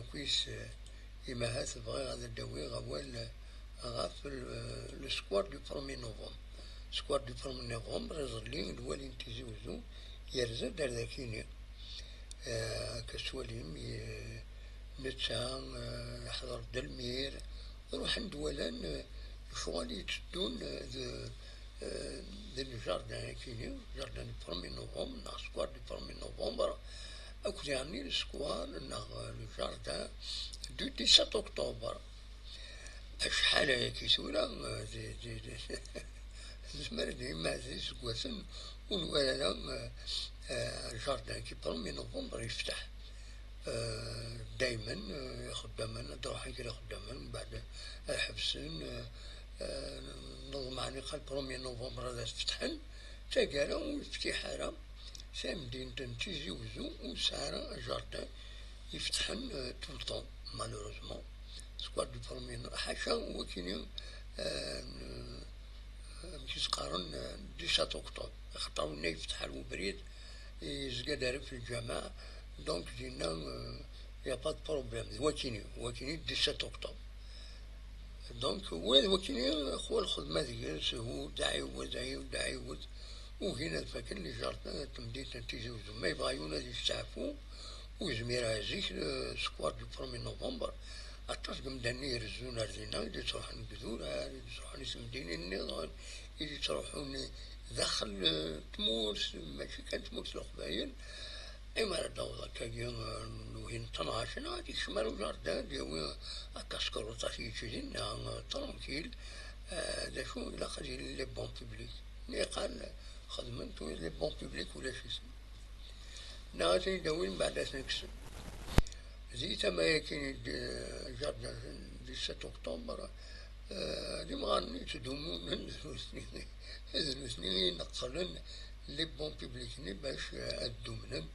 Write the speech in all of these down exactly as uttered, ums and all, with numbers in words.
Puis, euh, imahat bɣiɣ ad d-awiɣ awal, euh, ɣef le, le square du premier novembre. Square du premier novembre, iḍelli, lwali n Tizi Uzzu yerza-d ar dakini. Euh, akka s walim, i-, netta, euh, iḥḍer-d lmir, ruḥen-d walan, euh, lecɣal i yetteddun, euh, de, euh, de le jardin akini, jardin du premier novembre, neɣ square du premier novembre, akked yeɛni le square, neɣ, euh, le jardin du dix-sept octobre. Acḥal ayagi tura, euh, di, di, di, nezmer ad d-yemɛed d iseggasen ur nwala ara, euh, euh, le jardin du premier novembre yefteḥ. Euh, daymen, euh, ixeddamen, ad d-ruḥen kra ixeddamen, mbeɛd ad ḥebsen, euh, euh, neḍmeɛ niqal premier novembre ad as-fetḥen, taggara ur yeftiḥ ara, tamdint n Tizi Uzzu ur tesɛi ara jardin ifetḥen, euh, tout le temps, malheureusement. Square du premier no-, ḥaca wakini, euh, n-, amek i s-qqaren, euh, dix-sept octobre, axaṭer winna yefteḥ ar ubrid, yezga-d ar ɣef lǧameɛ, donc dinna, euh, y a pas de problème, d wakini, wakini dix-sept octobre. Donc, ula d wakini, xwa lxedma deg-s, hu d aɛiwed, aɛiwed, aɛiwed, ugin ad faken les jardins n temdint n Tizi Uzzu. Ma yebɣa yiwen ad yesteɛfu, ur yezmir ara zik, le square du premier novembre. Aṭas n yemdanen i irezzun ar dinna, i d-yettruḥun deg idurar, i d-yettruḥun i temdinin nniḍen, i d-yettruḥun daxel, eh, tmurt, mačči kan tmurt n Leqbayel. Imi ara d-taweḍ akkagi, eh, lwagi n tnac, neɣ ad yekcem ar ujardin, ad yawi akaskruṭ, ad t-yeǧǧ dinna, eh, tranquille. Eh, d acu, ilaq ad yili les bancs publics. Niqal xedmen-t, les bancs publics ulac-iten. Neɣ ad ten-id-awin mbeɛd ad ten-kksen. Di tama-agi n d-, jardin du sept octobre, eh, d imɣaren i yettdumunen d nutni, d nutni i ineqqlen les bancs publics-nni bac, eh, ad ddumnen.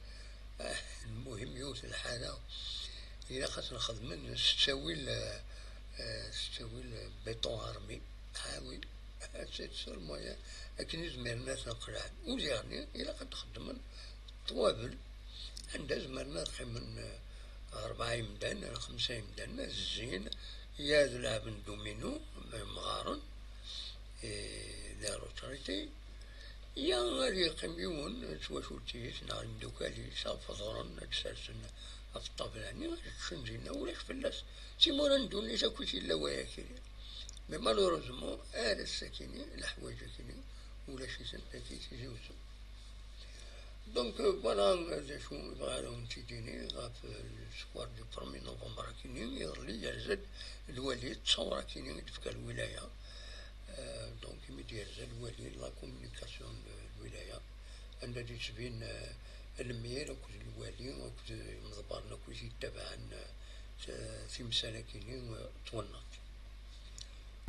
Eh, lmuhim, yiwet lḥala, ilaq ad ten-xedmen s ttawil, eh, eh, s ttawil béton armé. Ah oui, c'est le seul moyen akken i zmiren ad ten-qelɛen. U diɣen, ilaq ad d-xeddmen ṭwabel, anda zemren ad qqimen, eh, rebɛa yemdanen, xemsa yemdanen, ad zzin, ya ad leɛben domino, mɣaren, eh, d la retraité, ya ad yeqqim yiwen d twacult-is neɣ imeddukal-is, ad feḍren, ad d-sersen ɣef ṭṭabla-nni, ad ččen dinna, ulac fell-as. D timura n ddunit akk i t-illa wayagi. Mais malheureusement, ar ass-akini, leḥwayeǧ-akini, ulac-itent dagi Tizi Uzzu. Donc, euh, voilà, euh, d acu i bɣiɣ ad awen-tt-id-iniɣ ɣef, euh, le square du premier novembre akini, iḍelli yerza-d lwali d ttawra akini i d-tefka lwilaya. Euh, donc, imi d-yerza lwali, la communication de lwilaya, anda d-yettbin, euh, lmir akked lwali akked imḍebbren akk i t-yettabaɛen, euh, t-, timsal akini, euh, twenneḍ.